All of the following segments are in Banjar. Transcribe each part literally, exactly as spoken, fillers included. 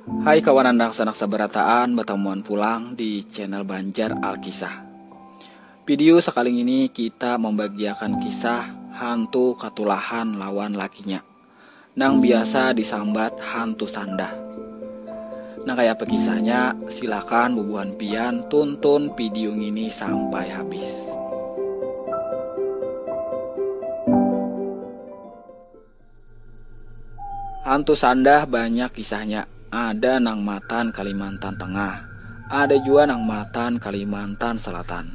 Hai kawanan dangsanak sabarataan, batamuan pulang di channel Banjar Alkisah. Video sakali ini kita mambagiakan kisah hantu katulahan lawan lakinya, nang biasa disambat hantu sandah. Nang kaya apa kisahnya? Silakan bubuhan pian tuntun video ngini sampai habis. Hantu sandah banyak kisahnya. Ada nang matan Kalimantan Tengah, ada jua nang matan Kalimantan Selatan.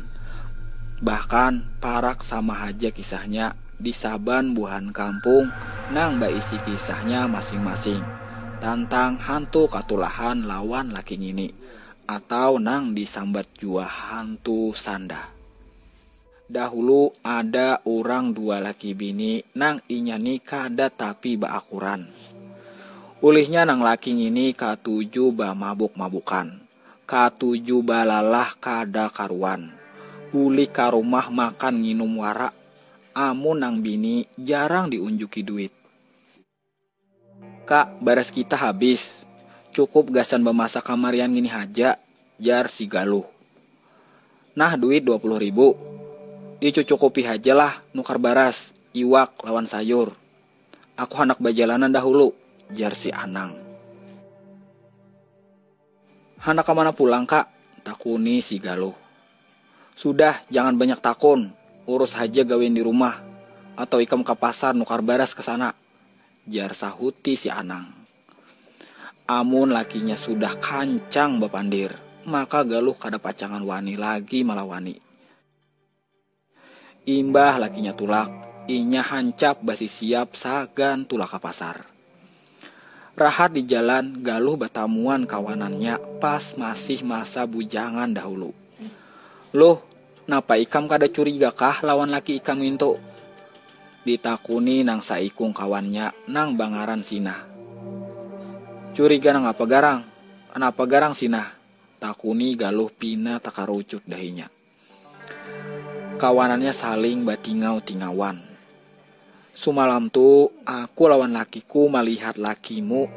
Bahkan parak sama haja kisahnya di saban buhan kampung nang baisi kisahnya masing-masing tantang hantu katulahan lawan laki ngini, atau nang disambat jua hantu sandah. Dahulu ada urang dua laki bini nang inya ni kada tapi baakuran. Ulihnya nang laki ngini katuju bamabuk-mabukan, katuju balalah kada karuan, bulik ka rumah makan nginum wara. Amun nang bini jarang diunjuki duit. Kak, baras kita habis. Cukup gasan bamasak kamarian ngini haja, jar si Galuh. Nah, duit dua puluh ribu. Dicucukupi haja lah, nukar baras, iwak, lawan sayur. Aku handak bajalanan dahulu, jar si Anang. Handak ka mana pulang, Kak? Takuni si Galuh. Sudah, jangan banyak takun, urus haja gawian di rumah, atau ikam ka pasar nukar baras ka sana, jar sahuti si Anang. Amun lakinya sudah kancang bapandir, maka Galuh kada pacangan wani lagi malawani. Imbah lakinya tulak, inya hancap basisiap sagan tulak ka pasar. Rahat di jalan, Galuh batamuan kawanannya pas masih masa bujangan dahulu. Luh, napa ikam kada curiga kah lawan laki ikam ngintu? Ditakuni nang saikung kawannya nang bangaran Sinah. Curiga nang apa garang? Napa garang Sinah? Takuni Galuh pina takarucut dahinya. Kawanannya saling batingau-tingauan. Sumalam tu aku lawan lakiku malihat lakimu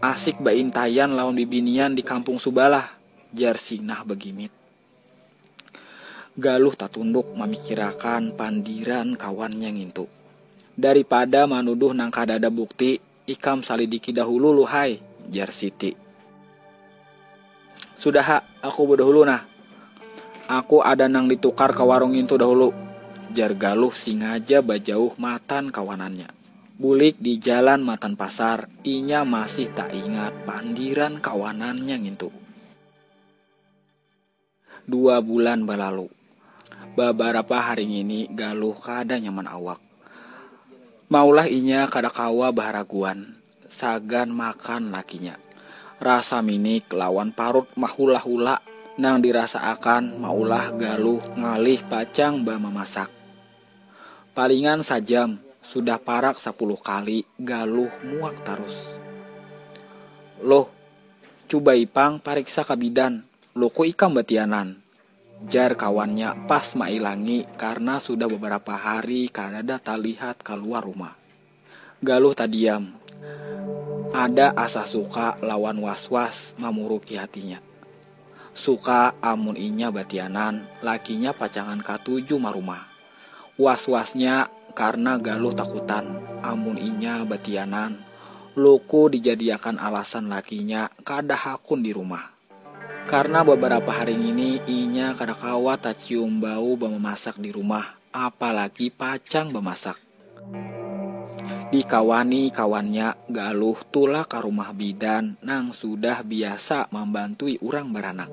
asik baintayan lawan bibinian di kampung subalah, jar Sinah bagimit. Galuh tatunduk mamikirakan pandiran kawannya ngintu. Daripada manuduh nang kadada bukti, ikam salidiki dahulu Luh ai, jar Siti. Sudah ha, aku badahulu nah. Aku ada nang ditukar ka warung ngintu dahulu, jar Galuh singaja bajauh matan kawanannya. Bulik di jalan matan pasar, inya masih taingat pandiran kawanannya ngintu. Dua bulan balalu. Babarapa hari ngini Galuh kada nyaman awak. Maulah inya kada kawa baharaguan, sagan makan lakinya. Rasa minik lawan parut mahula-hula nang dirasaakan maulah Galuh ngalih pacang bamamasak. Palingan sajam, sudah parak sapuluh kali Galuh muak tarus. Loh, cubai pang pariksa ka bidan, luku ikam batianan, jar kawannya pas mailangi karna sudah babarapa hari kadada talihat kaluar rumah. Galuh tadiam. Ada asa suka lawan was-was mamuruki hatinya. Suka amun inya batianan, lakinya pacangan katuju marumah. Was-wasnya karna Galuh takutan amun inya batianan, luku dijadiakan alasan lakinya kada hakun di rumah. Karna babarapa hari ngini inya kada kawa tacium bau bamamasak di rumah, apalagi pacang bamasak. Dikawani kawannya, Galuh tulak ka rumah bidan nang sudah biasa mambantui urang baranak.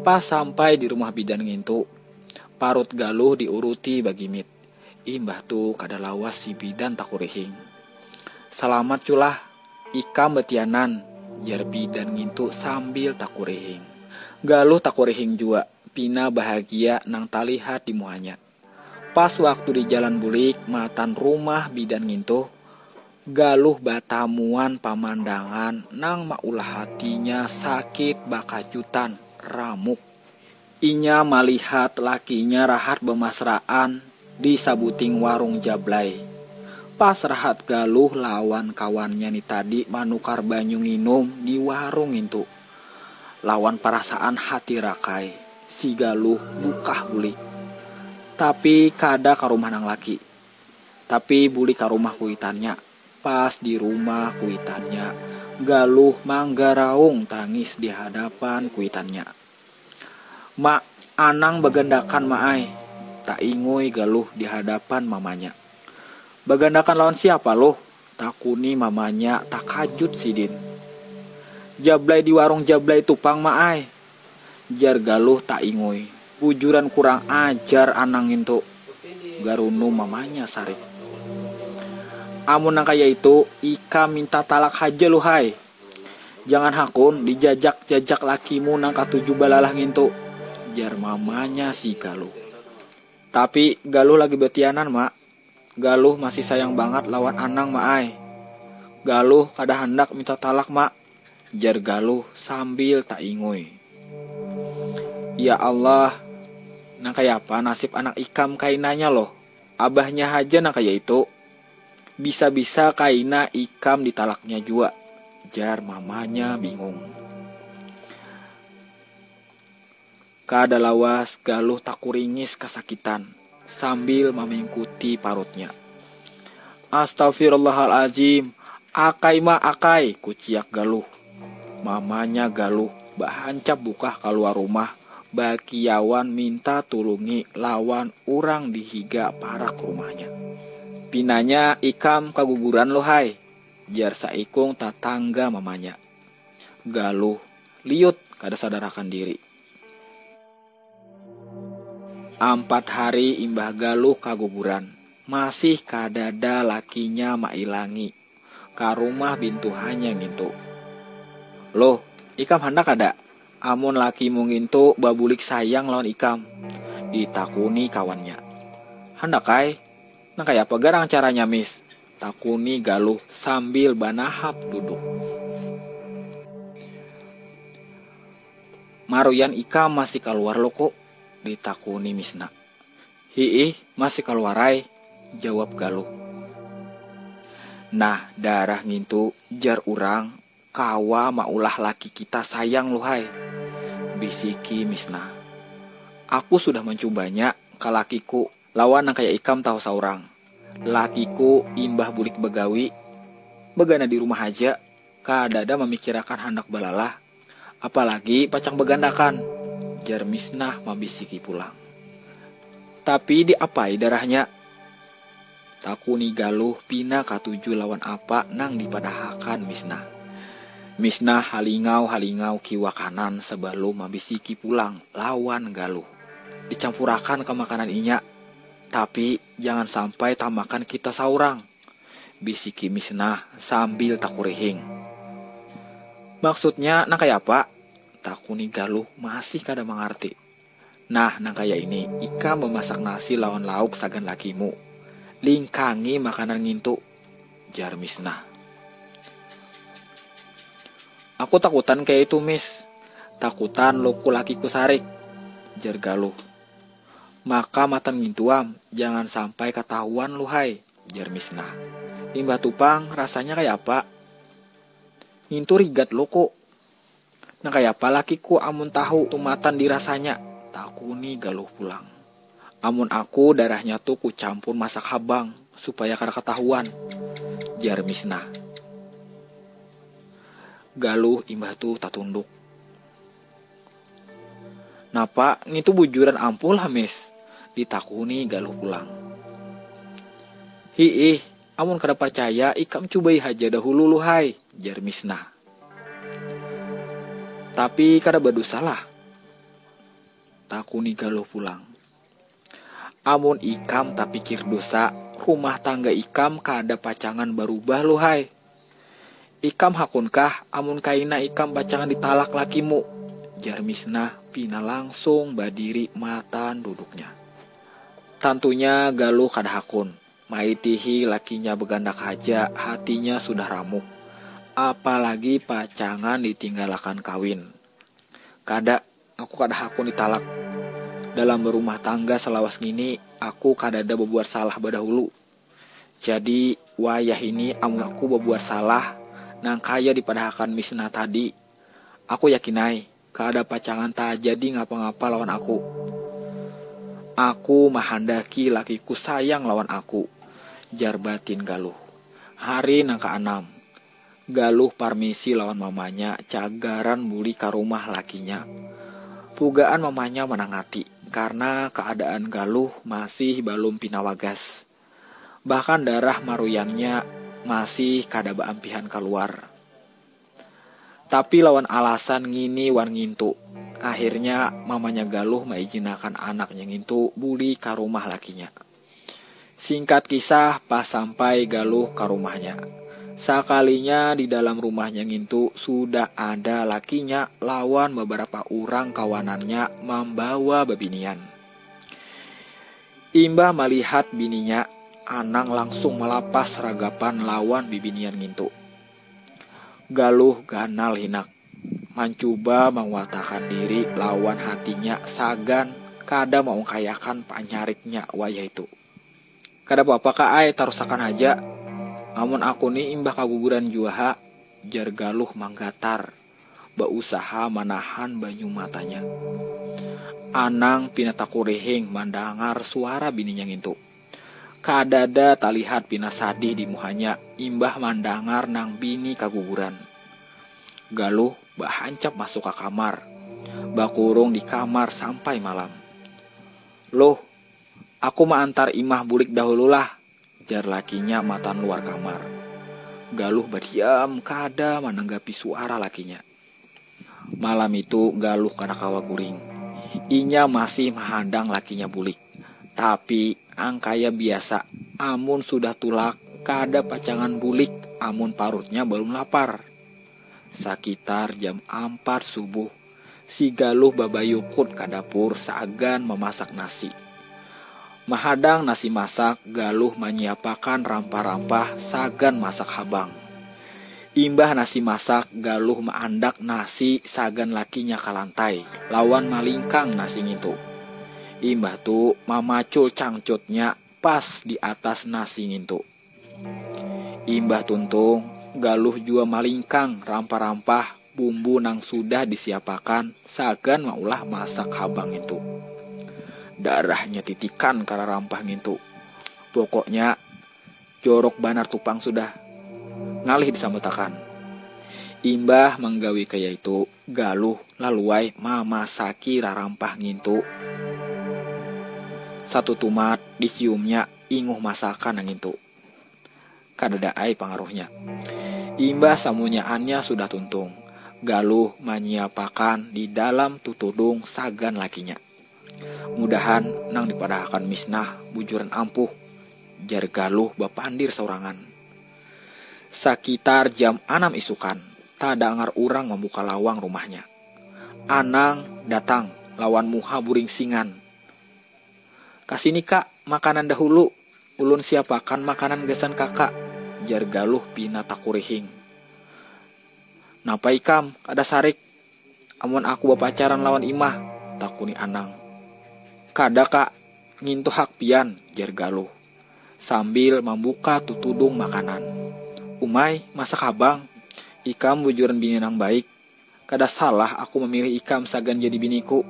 Pas sampai di rumah bidan ngintu, parut Galuh diuruti bagimit. Imbah tu kada lawas si bidan takurihing. Salamat Culah, ikam batianan, jar bidan ngintu sambil takurihing. Galuh takurihing jua, pina bahagia nang talihat di muhanya. Pas waktu di jalan bulik matan rumah bidan ngintu, Galuh batamuan pamandangan nang maulah hatinya sakit bakacutan, ramuk. Inya malihat lakinya rahat bamasraan di sabuting warung jablay. Pas rahat Galuh lawan kawannya ni tadi manukar banyu nginum di warung ngintu. Lawan parasaan hati rakai, si Galuh bukah bulik. Tapi kada ka rumah nang laki. Tapi bulik ka rumah kuitannya. Pas di rumah kuitannya, Galuh manggaraung tangis di hadapan kuitannya. "Mak, Anang bagandakan, Mak ai," taingui Galuh di hadapan mamanya. "Bagandakan lawan siapa, Luh?" takuni mamanya takajut sidin. "Jablay di warung Jablay tu pang, Mak ai," jar Galuh taingui. "Bujuran kurang ajar Anang ngintu," garunum mamanya sarik. "Amun nang kaya itu, ikam minta talak haja, Luh ai. Jangan hakun dijajak-jajak lakimu nang katuju balalah ngintu," jar mamanya si Galuh. "Tapi Galuh lagi batianan, Mak. Galuh masih sayang bangat lawan Anang, Mak ai. Galuh kada handak minta talak, Mak," jar Galuh sambil taingui. "Ya Allah, nang kayapa nasib anak ikam kainanya loh? Abahnya haja nang kaya itu. Bisa-bisa kaina ikam ditalaknya jua," jar mamanya bingung. Kada lawas Galuh takuringis kasakitan sambil mamingkuti parutnya. "Astagfirullahalazim, akai, Mak, akai," kuciak Galuh. Mamanya Galuh bahancap bukah kaluar rumah, bakiauan minta tulungi lawan urang di higa parak rumahnya. "Pinanya ikam kaguguran, Luh ai," jar saikung tatangga mamanya. Galuh liut kada sadarakan diri. Ampat hari imbah Galuh kaguguran, masih kadada lakinya mailangi ka rumah bintuhannya ngintu. "Loh, ikam handak kada amun lakimu ngintu babulik sayang lawan ikam?" ditakuni kawannya. "Handak ai. Nang kayapa garang caranya, Mis?" takuni Galuh sambil banahap duduk. "Maruyan ikam masih kaluar, Luh, ku?" ditakuni Misna. "Hiih, masih kaluar ai," jawab Galuh. "Nah, darah ngintu, jar urang kawa maulah laki kita sayang, Luh ai," bisiki Misna. "Aku sudah mancubanya ka lakiku, lawan nang kaya ikam tahu saurang. Lakiku imbah bulik bagawi, bagana di rumah haja, kadada mamikirakan handak balalah, apalagi pacang bagandakan," jar Misnah mambisiki pulang. "Tapi diapai darahnya?" takuni Galuh pina katuju lawan apa nang dipadahakan Misnah. Misnah halingau-halingau kiwa kanan sabalum mambisiki pulang lawan Galuh. "Dicampurakan ka makanan inya, tapi jangan sampai tamakan kita saurang," bisiki Misnah sambil takurihing. "Maksudnya nang kaya apa?" takuni Galuh masih kada mangarti. "Nah, nang kaya ini, ikam mamasak nasi lawan lauk sagan lakimu. Lingkangi makanan ngintu," jar Misnah. "Aku takutan kaya itu, Mis. Takutan luku lakiku sarik," jar Galuh. "Maka matan ngintuam, jangan sampai katahuan, Luh ai," jar Misnah. "Imbah tu pang rasanya kaya apa? Ngintu rigat luku. Nang kaya apa lakiku amun tahu tumatan dirasanya?" takuni Galuh pulang. "Amun aku, darahnya tu kucampur masak habang supaya kada katahuan," jar Misnah. Galuh imbah tu tatunduk. "Napa, ngintu bujuran ampuh lah, Mis?" ditakuni Galuh pulang. "Hiih, amun kada parcaya, ikam cubai haja dahulu, Luh ai," jar Misnah. "Tapi kada badusa lah?" takuni Galuh pulang. "Amun ikam tapikir dusa, rumah tangga ikam kada pacangan barubah, Luh ai. Ikam hakunkah amun kaina ikam pacangan ditalak lakimu?" jar Misnah pina langsung badiri matan duduknya. Tantunya Galuh kada hakun. Maitihi lakinya bagandak haja, hatinya sudah ramuh. Apalagi pacangan ditinggalakan kawin. "Kada, aku kada hakun ditalak. Dalam barumah tangga salawas ngini, aku kadada babuat salah badahulu," Jadi, wayah ini amun aku babuat salah, nang kaya dipadahakan Misnah tadi, aku yakin ai, kada pacangan tajadi ngapa-ngapa lawan aku. Aku mahandaki lakiku sayang lawan aku, jar batin Galuh. Hari nang kaanam, Galuh parmisi lawan mamanya cagaran bulik ka rumah lakinya. Pugaan mamanya manangati, karna kaadaan Galuh masih balum pina wagas. Bahkan darah maruyangnya masih kada baampihan kaluar. Tapi lawan alasan ngini wan ngintu, akhirnya mamanya Galuh maijinakan anaknya ngintu bulik ka rumah lakinya. Singkat kisah, pas sampai Galuh ka rumahnya. Sakalinya di dalam rumahnya ngintu sudah ada lakinya lawan babarapa urang kawanannya mambawa babinian. Imbah malihat bininya, Anang langsung malapas ragapan lawan bibinian ngintu. Galuh ganal hinak, mancuba manguatakan diri lawan hatinya sagan kada maungkayakan panyariknya wayah itu. Kada papa ka ai, tarusakan haja. Amun aku ni imbah kaguguran jua ha, jar Galuh manggatar, bausaha manahan banyu matanya. Anang pina takurihing mandangar suara bininya ngintu. Kadada talihat pina sadih di muhanya imbah mandangar nang bini kaguguran. Galuh bahancap masuk ka kamar, bakurung di kamar sampai malam. Luh, aku maantar imah bulik dahulu lah, jar lakinya matan luar kamar. Galuh badiam kada mananggapi suara lakinya. Malam itu Galuh kada kawa guring. Inya masih mahadang lakinya bulik. Tapi angkaya biasa, amun sudah tulak kada pacangan bulik amun parutnya balum lapar. Sakitar jam ampat subuh, si Galuh babayukut ka dapur sagan mamasak nasi. Mahadang nasi masak, Galuh manyiapakan rampah-rampah sagan masak habang. Imbah nasi masak, Galuh maandak nasi sagan lakinya ka lantai lawan malingkang nasi ngintu. Imbah tu mamacul cangcutnya pas di atas nasi ngintu. Imbah tuntung, Galuh jua malingkang rampah-rampah bumbu nang sudah disiapakan sagan maulah masak habang ngintu. Darahnya titikan ka rarampah ngintu. Pokoknya, jorok banar tu pang sudah. Ngalih disambutakan. Imbah manggawi kaya itu, Galuh laluai mamasaki rarampah ngintu. Satutumat diciumnya inguh masakan nang ngintu. Kadada ai pangaruhnya. Imbah samunyaannya sudah tuntung, Galuh manyiapakan di dalam tutudung sagan lakinya. Mudahan nang dipadahakan Misnah bujuran ampuh, jar Galuh bapandir saurangan. Sakitar jam anam isukan, tadangar urang mambuka lawang rumahnya. Anang datang lawan muha buringsingan. "Kasini, Kak, makanan dahulu. Ulun siapakan makanan gasan Kakak," jar Galuh pina takurihing. "Napa ikam kada sarik amun aku bapacaran lawan Imah?" takuni Anang. "Kada, Kak, ngintu hak pian," jar Galuh sambil mambuka tutudung makanan. "Umai, masak habang. Ikam bujuran bini nang baik. Kada salah aku mamilih ikam sagan jadi biniku,"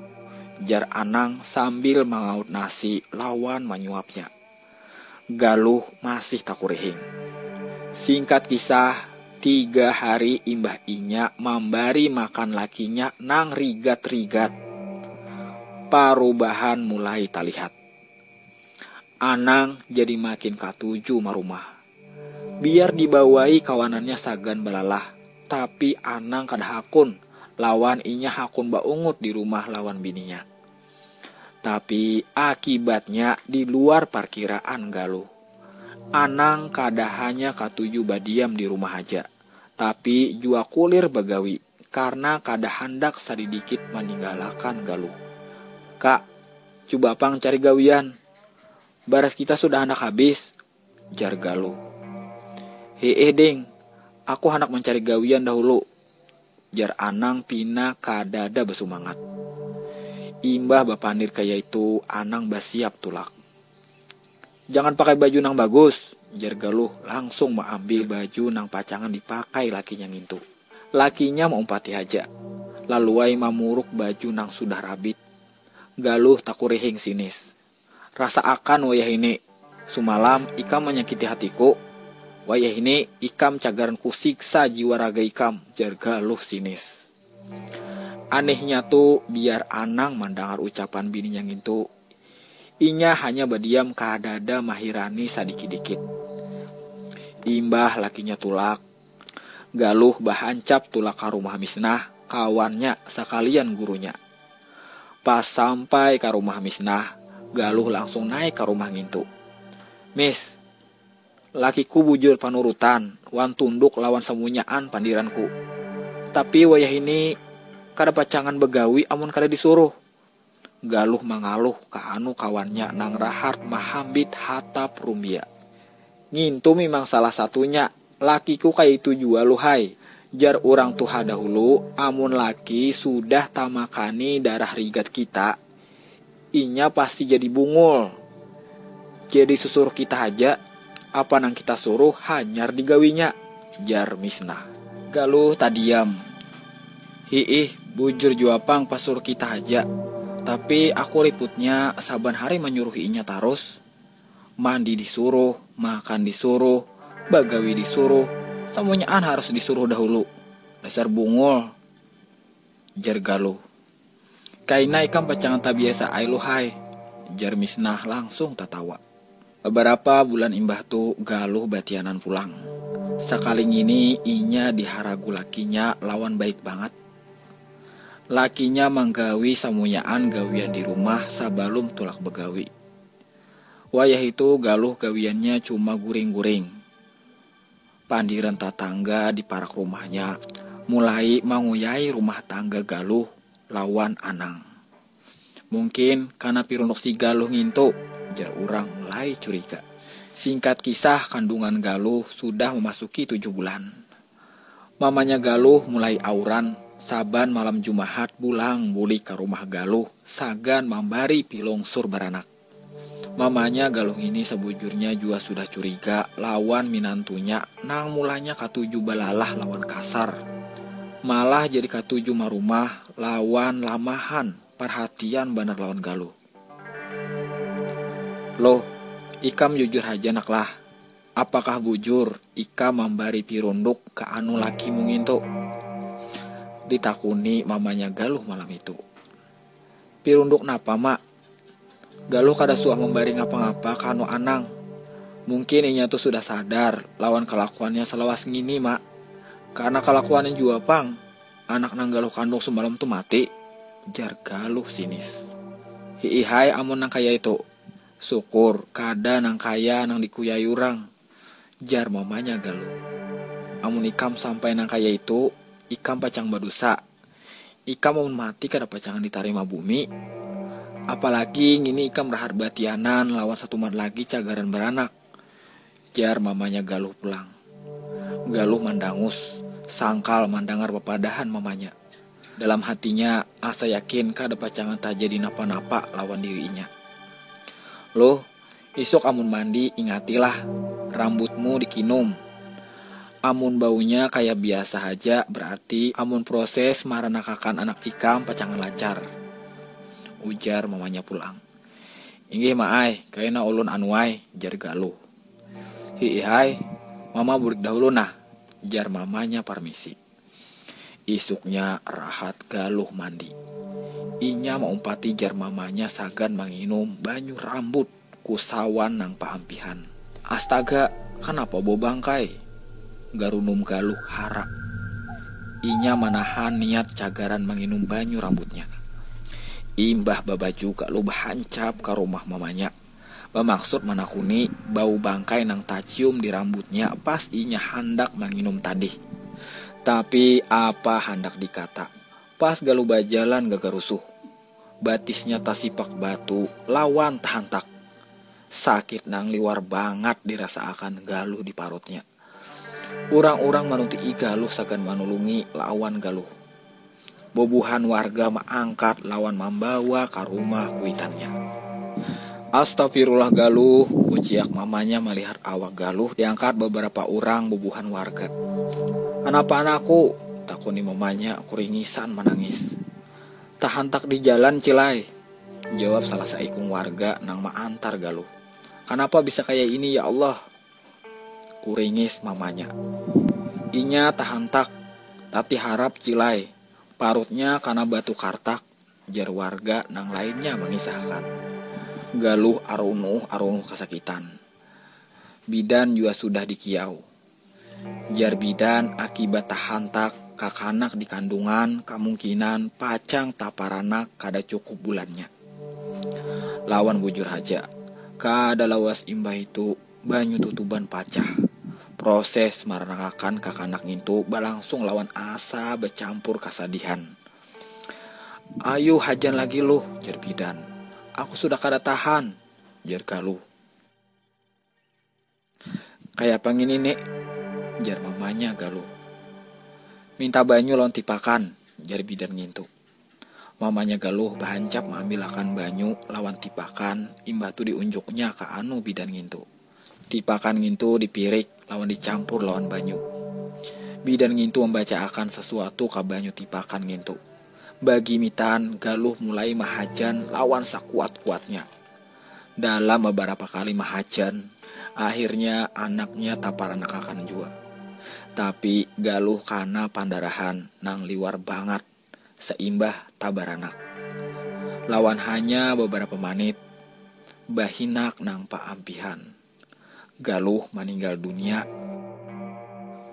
jar Anang sambil mangaut nasi lawan manyuapnya. Galuh masih takurihing. Singkat kisah, tiga hari imbah inya mambari makan lakinya nang rigat-rigat, parubahan mulai talihat. Anang jadi makin katuju marumah. Biar dibawai kawanannya sagan balalah, tapi Anang kada hakun lawan inya hakun baungut di rumah lawan bininya. Tapi akibatnya di luar parkiraan Galuh. Anang kada hanya katuju badiam di rumah haja, tapi jua kulir bagawi karna kada handak sadidikit maninggalakan Galuh. "Kak, cuba pang cari gawian. Baras kita sudah handak habis," jar Galuh. "Hiih, Ding, aku handak mancari gawian dahulu," jar Anang pina kadada basumangat. Imbah bapandir kaya itu, Anang basiap tulak. "Jangan pakai baju nang bagus," jar Galuh langsung maambil baju nang pacangan dipakai lakinya ngintu. Lakinya maumpati haja, laluai mamuruk baju nang sudah rabit. Galuh takurihing sinis. Rasa akan wayah ini, sumalam ikam manyakiti hatiku. Wayah ini ikam cagaran kusiksa jiwa raga ikam, jar Galuh sinis. Anehnya tu biar Anang mandangar ucapan bininya ngintu, inya hanya badiam kadada mahirani sadikit-dikit. Imbah lakinya tulak, Galuh bahancap tulak ka rumah Misnah, kawannya sakalian gurunya. Pas sampai ka rumah Misnah, Galuh langsung naik ka rumah ngintu. Mis, lakiku bujur panurutan wan tunduk lawan samunyaan pandiranku. Tapi wayah ini kada pacangan bagawi amun kada disuruh. Galuh mangaluh ka anu kawannya nang rahat mahambit hatap rumbia. Ngintu mimang salah satunya, lakiku kaitu jua Luh ai. Jar urang tuha dahulu, amun laki sudah tamakani darah rigat kita, inya pasti jadi bungul. Jadi susuruh kita haja, apa nang kita suruh hanyar digawinya, jar Misnah. Galuh tadiam. Hiih, bujur jua pang pasuruh kita haja. Tapi aku riputnya saban hari manyuruhi inya tarus. Mandi disuruh, makan disuruh, bagawi disuruh, samunyaan harus disuruh dahulu. Dasar bungul, jar Galuh. Kaina ikam pacangan tabiasa ai Luh ai, jar Misnah langsung tatawa. Babarapa bulan imbah tu Galuh batianan pulang. Sakali ngini inya diharagu lakinya lawan baik bangat. Lakinya manggawi samunyaan gawian di rumah sabalum tulak bagawi. Wayah itu Galuh gawiannya cuma guring-guring. Pandiran tatangga di parak rumahnya mulai manguyai rumah tangga Galuh lawan Anang. Mungkin kana pirunduk si Galuh ngintu, jar urang mulai curiga. Singkat kisah, kandungan Galuh sudah memasuki tujuh bulan. Mamanya Galuh mulai auran, saban malam Jumahat bulang bulik ka rumah Galuh sagan mambari pilungsur baranak. Mamanya Galuh ngini sabujurnya jua sudah curiga lawan minantunya nang mulanya katuju balalah lawan kasar. Malah jadi katuju marumah lawan lamahan parhatian banar lawan Galuh. Loh, ikam jujur haja nak lah. Apakah bujur ikam mambari pirunduk ka anu lakimu ngintu? Ditakuni mamanya Galuh malam itu. Pirunduk napa, Mak? Galuh kada suah mambari ngapa-ngapa ka anu Anang. Mungkin inya tu sudah sadar lawan kalakuannya salawas ngini, Mak. Karena kalakuannya jua pang, anak nang Galuh kandung semalam tu mati, jar Galuh sinis. Hiihai amun nang kaya itu. Syukur kada nang kaya nang dikuyai urang, jar mamanya Galuh. Amun ikam sampai nang kaya itu, ikam pacang badusa. Ikam amun mati kada pacangan ditarima bumi. Apalagi ngini ikam rahat batianan lawan satumat lagi cagaran baranak, jar mamanya Galuh pulang. Galuh mandangus, sangkal mandangar papadahan mamanya. Dalam hatinya asa yakin kada pacangan tajadi napa-napa lawan dirinya. Luh, isuk amun mandi ingatilah, rambutmu dikinum. Amun baunya kaya biasa haja, berarti amun proses maranakakan anak ikam pacangan lancar, ujar mamanya pulang. Inggih, Ma ai, kaina ulun anu ai, jar Galuh. Hiihai, Mama bulik dahulu nah, jar mamanya parmisi. Isuknya rahat Galuh mandi. Inya maumpati jar mamanya sagan manginum banyu rambut kusawan nang paampihan. Astaga, kanapa bau bangkai? Garunum Galuh hara. Inya manahan niat cagaran manginum banyu rambutnya. Imbah babaju Galuh bahancap ka rumah mamanya. Bamaksud manakuni bau bangkai nang tacium di rambutnya pas inya handak manginum tadih. Tapi apa handak dikata, pas Galuh bajalan gagarusuh, batisnya tasipak batu lawan tahantak. Sakit nang liwar bangat dirasaakan Galuh di parutnya. Urang-urang manuntii Galuh sagan manulungi lawan Galuh. Bubuhan warga maangkat lawan mambawa ka rumah kuitannya. "Astagfirullah Galuh," kuciak mamanya malihat awak Galuh diangkat beberapa urang bubuhan warga. "Kanapa anakku?" takuni mamanya kuringisan manangis. "Tahantak di jalan, Cilai," jawab salah saikung warga nang maantar Galuh. "Kanapa bisa kaya ini, ya Allah?" kuringis mamanya. "Inya tahantak, tatiharap, Cilai. Parutnya kana batu kartak," jar warga nang lainnya mangisahakan. Galuh arunuh-arunuh kasakitan. "Bidan jua sudah dikiau," jar bidan, "akibat tahantak kakanak di kandungan kamungkinan pacang taparanak kada cukup bulannya. Lawan bujur haja, kada lawas imbah itu banyu tutuban pacah. Proses maranakakan kakanak ngintu balangsung lawan asa bacampur kasadihan." "Ayu hajan lagi Luh," jar bidan. "Aku sudah kada tahan," jar Galuh. "Kayapa ngini, Nik?" jar mamanya Galuh. "Minta banyu lawan tipakan," jar bidan ngintu. Mamanya Galuh bahancap maambilakan banyu lawan tipakan, imbah tu diunjuknya ka anu bidan ngintu. Tipakan ngintu dipirik lawan dicampur lawan banyu. Bidan ngintu mambacaakan sasuatu ka banyu tipakan ngintu. Bagimitan, Galuh mulai mahajan lawan sakuat-kuatnya. Dalam babarapa kali mahajan, akhirnya anaknya taparanakakan jua. Tapi Galuh kana pandarahan nang liwar bangat, saimbah tabaranak. Lawan hanya babarapa manit, bahinak nang paampihan, Galuh maninggal dunia.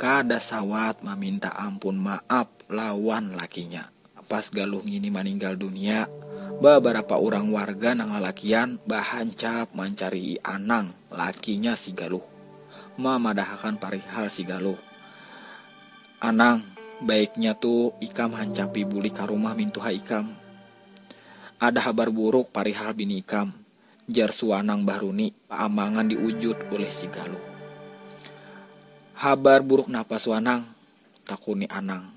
Kada sawat maminta ampun maaf lawan lakinya. Pas Galuh ngini maninggal dunia, babarapa urang warga nang lalakian bahancap mancarii Anang, lakinya si Galuh. Mamadahakan parihal si Galuh. "Anang, baiknya tu ikam hancapi bulik ka rumah mintuha ikam. Ada habar buruk parihal bini ikam," jar suanang Bahruni, paamangan diujut ulih si Galuh. "Habar buruk napa suanang?" takuni Anang.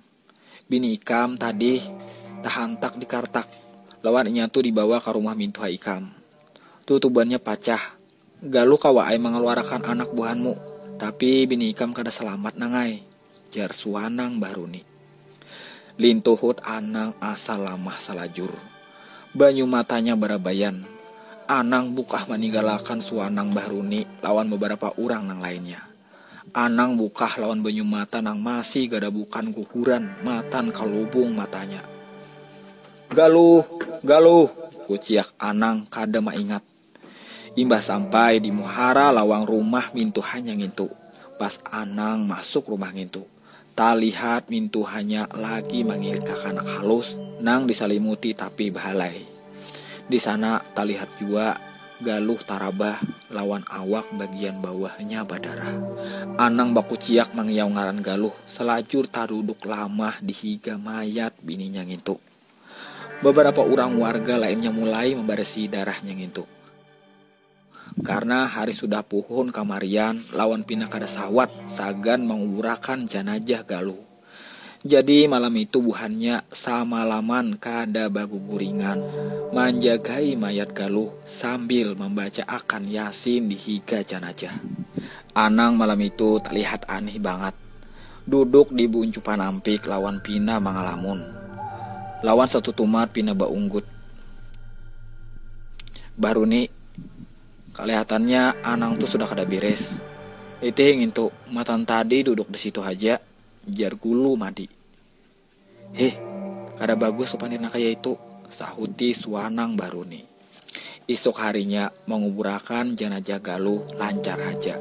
"Bini ikam tadi tahantak di kartak, lawan inya tu dibawa ka rumah mintuha ikam. Tutubannya pacah. Galuh kawa ai mangaluarakan anak buhanmu, tapi bini ikam kada salamat, Nang ai," jar suanang Bahruni. Lintuhut Anang asa lamah salajur. Banyu matanya barabayan. Anang bukah maninggalakan suanang Bahruni lawan babarapa urang nang lainnya. Anang bukah lawan banyu mata nang masih gadabukan guguran matan ka lubung matanya. "Galuh, Galuh," kuciak Anang kada maingat. Imbah sampai di muhara lawang rumah mintuhanya ngintu. Pas Anang masuk rumah ngintu, talihat mintuhanya lagi mangilik kakanak halus nang disalimuti tapi bahalai. Di sana talihat jua Galuh tarabah lawan awak bagian bawahnya badarah. Anang bakuciak mangiau ngaran Galuh, salajur taduduk lamah di higa mayat bininya ngintu. Babarapa urang warga lainnya mulai mambarasihi darahnya ngintu. Karna hari sudah puhun kamarian lawan pina kada sawat sagan manguburakan janajah Galuh. Jadi malam itu buhannya samalaman kada baguguringan manjagai mayat Galuh sambil mambacaakan Yasin di higa janajah. Anang malam itu talihat aneh bangat. Duduk di buncupan ampik lawan pina mangalamun. Lawan satutumat pina baunggut. "Bahruni, kalihatannya Anang tu sudah kada beres. Itih ngintu, matan tadi duduk di situ haja," jar gulu Madi. "Hih, kada bagus supanir nang kaya itu," sahuti suanang Bahruni. Isuk harinya manguburakan janajah Galuh lancar haja.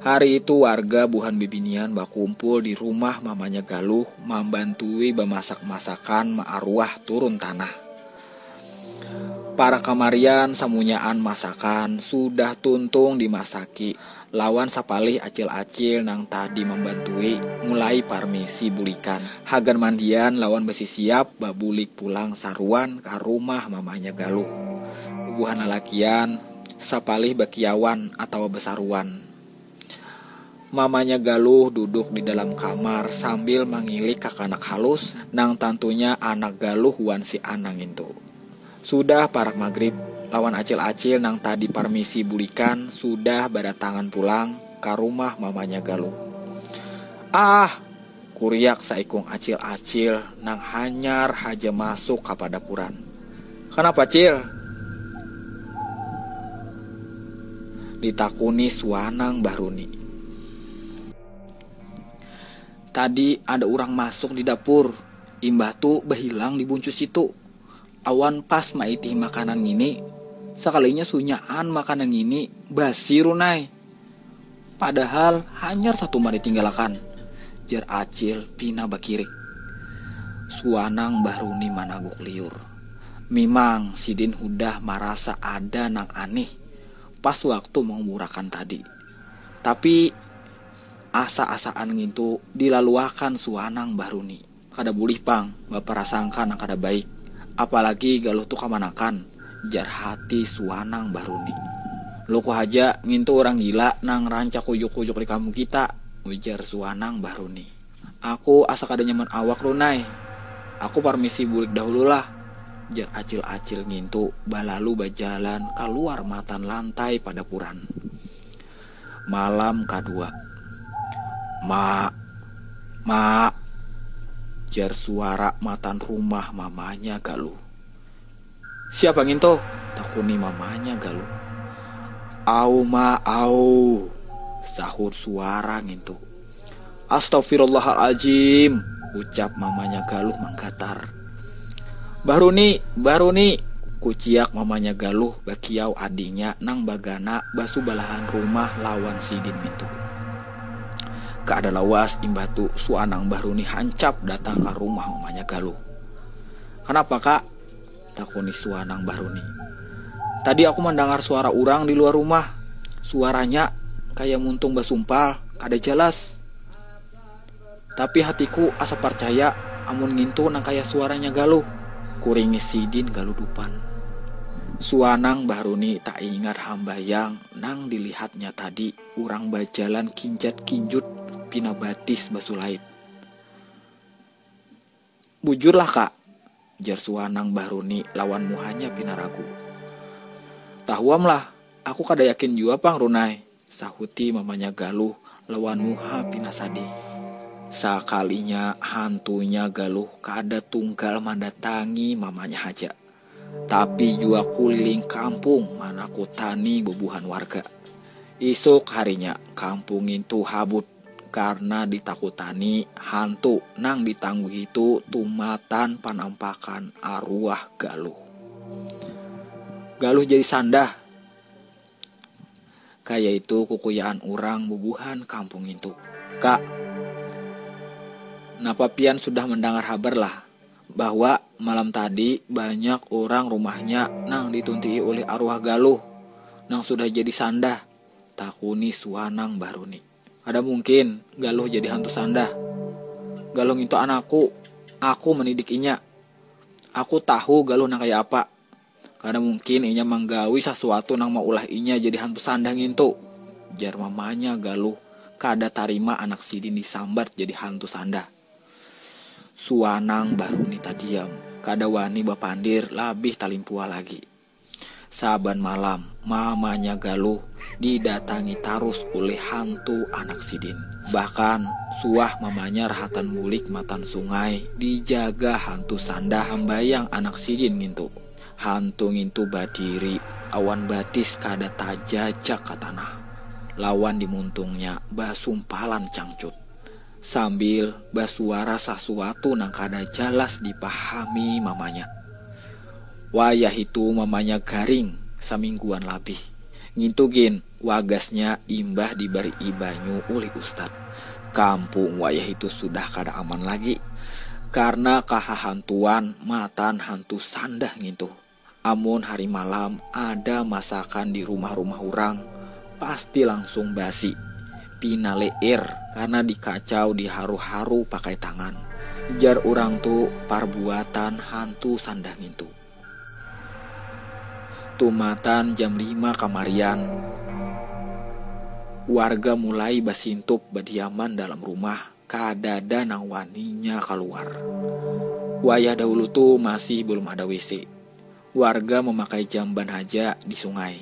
Hari itu warga buhan bibinian bakumpul di rumah mamanya Galuh mambantui bamasak-masakan maaruah turun tanah. Para kamarian samunyaan masakan sudah tuntung dimasaki, lawan sapalih acil-acil nang tadi mambantui mulai parmisi bulikan, hagan mandian lawan basisiap babulik pulang saruan ka rumah mamanya Galuh. Bubuhan lalakian sapalih bakiauan atawa basaruan. Mamanya Galuh duduk di dalam kamar sambil mangilik kakanak halus nang tantunya anak Galuh wan si Anang ngintu. Sudah parak magrib, lawan acil-acil nang tadi parmisi bulikan sudah badatangan pulang ka rumah mamanya Galuh. "Ah!" kuriak saikung acil-acil nang hanyar haja masuk ka padapuran. "Kanapa, Cil?" ditakuni suanang Bah Runi. "Tadi ada urang masuk di dapur, imbah tu bahilang di buncu situ. Awan pas maitihi makanan ngini, sakalinya sunyaan makanan ngini, basi Runi ai. Padahal hanyar satumat ditinggalakan," jar acil pina bakirik. Suanang Bah Runi managuk liur. Mimang sidin hudah marasa ada nang anih pas waktu mangumurakan tadi. Tapi asa-asaan ngintu dilaluakan suanang Bah Runi. Kada bulih pang baparasangka nang kada baik, apalagi Galuh tu kamanakan, jar hati suanang Bah Runi. "Luku haja, ngintu urang gila nang rancak kujuk-kujuk di kampung kita," ujar suanang Bah Runi. "Aku asa kada nyaman awak Runi ai. Aku parmisi bulik dahulu lah," jar acil-acil ngintu balalu bajalan kaluar matan lantai padapuran. Malam kadua. "Ma, ma," jar suara matan rumah mamanya Galuh. "Siapa ngintu?" takuni mamanya Galuh. "Au ma, au," sahut suara ngintu. "Astagfirullahal'ajim," ucap mamanya Galuh manggatar. "Bah Runi, Bah Runi," kuciak mamanya Galuh bakiau adingnya nang bagana basubalahan rumah lawan sidin ngintu. Kada lawas imbah tu suanang Bah Runi hancap datang ka rumah mamanya Galuh. "Kanapa, Kak?" takuni suanang Bah Runi. "Tadi aku mandangar suara urang di luar rumah. Suaranya kaya muntung basumpal, kada jalas. Tapi hatiku asa parcaya amun ngintu nang kaya suaranya Galuh," kuringis sidin galudupan. Suanang Bah Runi taingat hambayang nang dilihatnya tadi, urang bajalan kinjat-kinjut pina batis basulait. "Bujurlah, Kak," jar suanang Bah Runi lawan muhanya pina ragu. "Tahuam lah, aku kada yakin jua pang Runi ai," sahuti mamanya Galuh lawan muha pina sadih. Sakalinya hantunya Galuh kada tunggal mandatangi mamanya haja, tapi jua kuliling kampung manakutani bubuhan warga. Isuk harinya, kampung ngintu habut karna ditakutani hantu nang ditangguhi tu tumatan panampakan aruah Galuh. Galuh jadi sandah. Kaya itu kukuyaan urang bubuhan kampung ngintu. "Kak, napa pian sudah mandangar habar lah, bahwa malam tadi banyak urang rumahnya nang dituntii ulih aruah Galuh nang sudah jadi sandah?" takuni suanang Bah Runi. "Kada mungkin Galuh jadi hantu sandah. Galuh ngintu anakku, aku mandidik inya. Aku tahu Galuh nang kaya apa. Kada mungkin inya manggawi sasuatu nang maulah inya jadi hantu sandah ngintu," jar mamanya Galuh kada tarima anak sidin disambat jadi hantu sandah. Suanang Bah Runi tadiam, kada wani bapandir labih talimpuah lagi. Saban malam, mamanya Galuh didatangi tarus ulih hantu anak sidin. Bahkan, suah mamanya rahatan bulik matan sungai dijaga hantu sandah hambayang anak sidin ngintu. Hantu ngintu badiri awan batis kada tajajak ka tanah, lawan di muntungnya basumpalan cangcut, sambil basuara sasuatu nang kada jalas dipahami mamanya. Wayah itu mamanya garing samingguan labih. Ngintu gin, wagasnya imbah dibarii banyu ulih ustad. Kampung wayah itu sudah kada aman lagi karna kahahantuan matan hantu sandah ngintu. Amun hari malam ada masakan di rumah-rumah urang, pasti langsung basi, pina leer karna dikacau diharu-haru pakai tangan. Jar urang tu parbuatan hantu sandah ngintu. Tumatan jam lima kamarian, warga mulai basintup badiaman dalam rumah, kadada nang waninya kaluar. Wayah dahulu tu masih belum ada W C. Warga memakai jamban haja di sungai.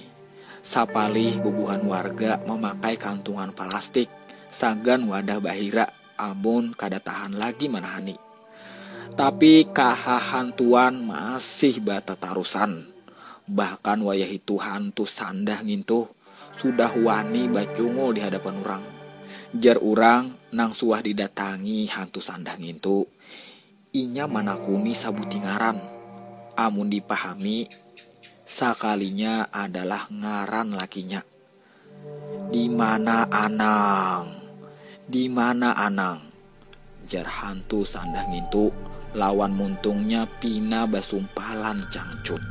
Sapalih bubuhan warga memakai kantungan palastik, sagan wadah bahira, amun kada tahan lagi manahani. Tapi kahahantuan masih batatarusan. Bahkan wayah itu hantu sandah ngintu sudah wani bacungul di hadapan urang. Jar urang nang suah didatangi hantu sandah ngintu, inya manakuni sabuti ngaran. Amun dipahami, sakalinya adalah ngaran lakinya. "Di mana Anang? Di mana Anang?" jar hantu sandah ngintu lawan muntungnya pina basumpalan cangcut.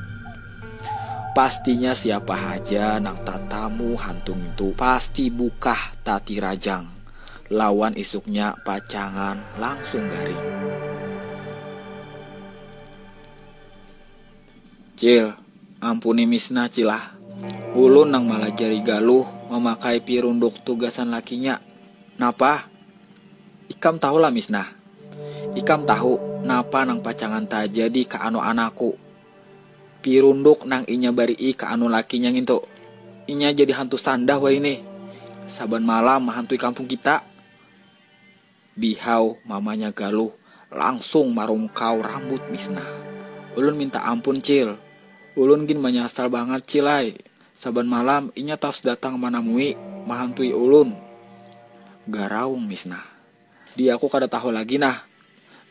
Pastinya siapa haja nang tatamu hantu ngintu pasti bukah tatirajang. Lawan isuknya pacangan langsung garing. "Cil, ampuni Misnah, Cil ah. Ulun nang malajari Galuh mamakai pirunduk tu gasan lakinya. Napa? Ikam tahu lah Misnah. Ikam tahu napa nang pacangan tajadi ka anu anakku. Pirunduk nang inya barii ka anu lakinya ngintu. Inya jadi hantu sandah wahini. Saban malam mahantui kampung kita." Bihau mamanya Galuh langsung marungkau rambut Misnah. "Ulun minta ampun, Cil. Ulun gin manyasal bangat, Cil ai. Saban malam inya tarus datang manamui, mahantui ulun," garaung Misnah. "Di aku kada tahu lagi nah,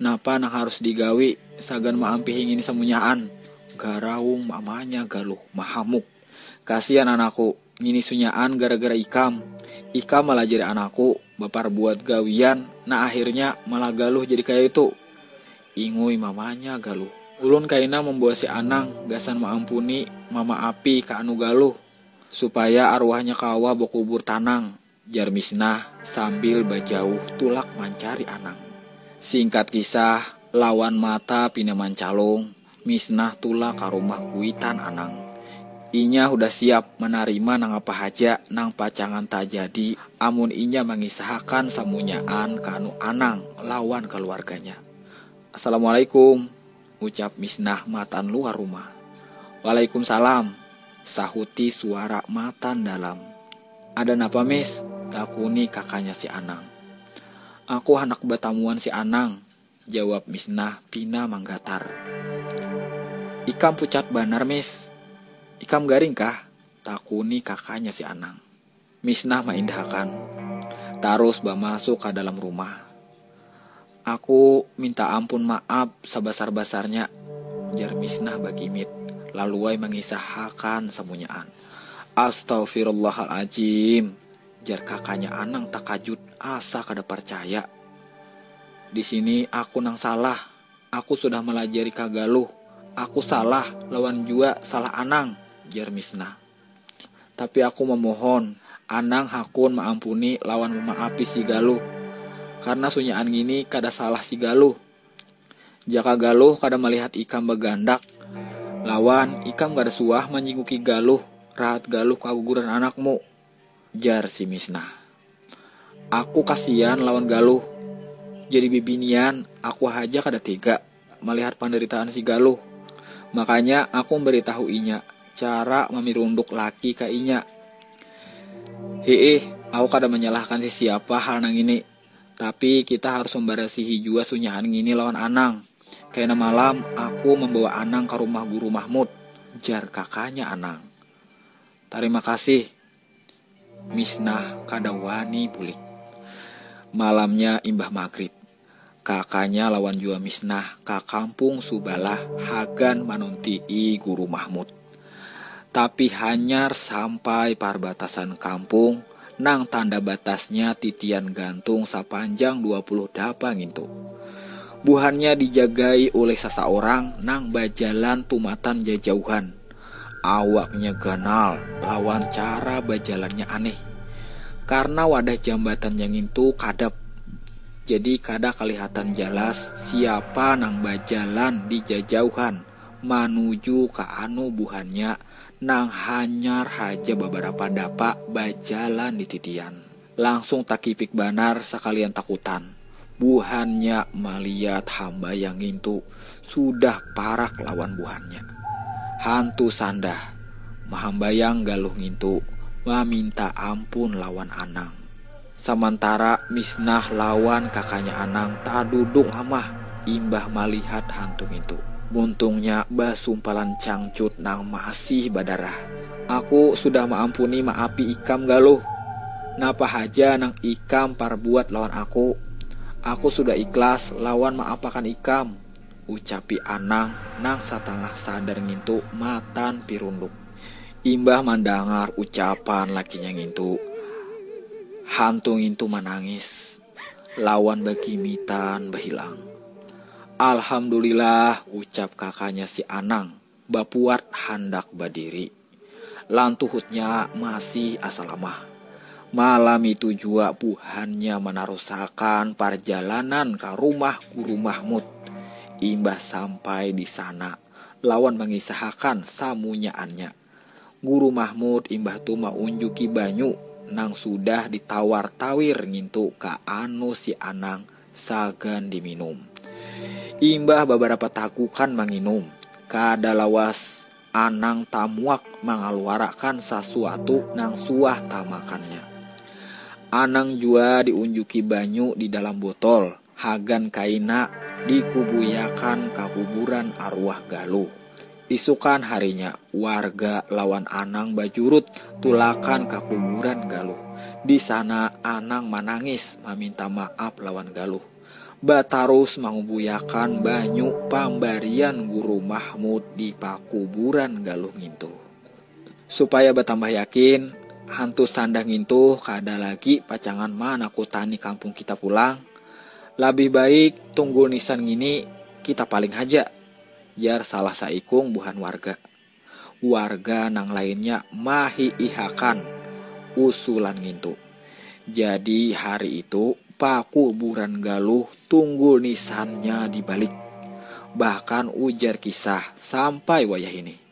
napa nang harus digawi sagan maampihi ngini samunyaan," garaung mamanya Galuh mahamuk. "Kasian anakku, ngini sunyaan gara-gara ikam. Ikam malajari anakku baparbuat gawian, nah akhirnya malah Galuh jadi kaya itu," ingui mamanya Galuh. "Ulun kaina mambawa si Anang gasan maampuni, mamaapi ka anu Galuh, supaya arwahnya kawa bakubur tanang," jar Misnah sambil bajauh tulak mancari Anang. Singkat kisah, lawan mata pina mancalung, Misnah tulak ka rumah kuitan Anang. Inya hudah siap manarima nangapa haja nang pacangan tajadi amun inya mangisahakan samunyaan ka anu Anang lawan kaluarganya. "Assalamualaikum," ucap Misnah matan luar rumah. "Waalaikumsalam," sahuti suara matan dalam. "Ada napa, Mis?" takuni kakanya si Anang. "Aku handak batamuan si Anang," jawab Misnah pina manggatar. "Ikam pucat banar, Mis. Ikam garing kah?" takuni kakanya si Anang. Misnah maindahakan, tarus bamasuk ka dalam rumah. "Aku minta ampun maaf sabasar-basarnya," jar Misnah bagimit, laluai mangisahakan samunyaan. "Astaghfirullahal'ajim," jar kakanya Anang takajut asa kada parcaya. "Di sini aku nang salah. Aku sudah malajari ka Galuh. Aku salah lawan jua salah Anang," jar Misnah. "Tapi aku mamohon, Anang hakun maampuni lawan mamaapi si Galuh. Karna sunyaan ngini kada salah si Galuh. Jaka Galuh kada malihat ikam bagandak lawan ikam kada suah manjinguki Galuh, rahat Galuh kaguguran anakmu," jar si Misnah. "Aku kasian lawan Galuh. Jadi bibinian, aku haja kada tega malihat pandaritaan si Galuh. Makanya aku mambaritahu inya cara mamirunduk laki ka inya." "Hiih, aku kada manyalahkan sisiapa hal nang ini. Tapi kita harus mambarasihi jua sunyaan ngini lawan Anang. Kaina malam aku mambawa Anang ka rumah Guru Mahmud," jar kakanya Anang. "Tarima kasih." Misnah kada wani bulik. Malamnya imbah magrib, kakanya lawan jua Misnah ka kampung subalah hagan manuntii Guru Mahmud. Tapi hanyar sampai parbatasan kampung nang tanda batasnya titian gantung sapanjang dua puluh dapa ngintu. Buhannya dijagai ulih sasaorang nang bajalan tumatan jajauhan. Awaknya ganal lawan cara bajalannya aneh. Karna wadah jambatan ngintu kadap, jadi kada kalihatan jalas siapa nang bajalan di jajauhan manuju ka anu buhannya nang hanyar haja babarapa dapa bajalan di titian. Langsung takipik banar sakalian takutan. Buhannya maliat hamba yang ngintu sudah parak lawan buhannya. Hantu Sandah mahambayang Galuh ngintu maminta ampun lawan Anang. Samantara Misnah lawan kakanya Anang taduduk amah imbah malihat hantu ngintu. Muntungnya basumpalan cangcut nang masih badarah. "Aku sudah maampuni maapi ikam, Galuh. Napa haja nang ikam parbuat lawan aku, aku sudah ikhlas lawan maapakan ikam," ucapi Anang nang satangah sadar ngintu matan pirunduk. Imbah mandangar ucapan lakinya ngintu, hantu ngintu manangis lawan bagimitan bahilang. "Alhamdulillah," ucap kakanya si Anang bapuat handak badiri. Lantuhutnya masih asa lamah. Malam itu jua buhannya manarusakan parjalanan ka rumah Guru Mahmud. Imbah sampai di sana, lawan mangisahakan samunyaannya. Guru Mahmud imbah tu maunjuki banyu nang sudah ditawar-tawir ngintu ka anu si Anang sagan diminum. Imbah babarapa tagukan manginum, kada lawas Anang tamuak mangaluarakan sasuatu nang suah tamakannya. Anang jua diunjuki banyu di dalam botol, hagan kaina dikubuyakan ka kuburan arwah Galuh. Isukan harinya, warga lawan Anang bajurut tulakan ka kuburan Galuh. Di sana Anang manangis maminta maaf lawan Galuh. Batarus mangubuyakan banyu pambarian Guru Mahmud di pakuburan Galuh ngintu. Supaya batambah yakin, hantu Sandah ngintu kada lagi pacangan manakutani kampung kita pulang. Labih baik Tunggul Nisan ngini kita paling haja, jar salah saikung buhan warga. Warga nang lainnya mahiihakan usulan ngintu. Jadi hari itu pakuburan Galuh Tunggul Nisannya dibalik. Bahkan ujar kisah sampai wayah ini.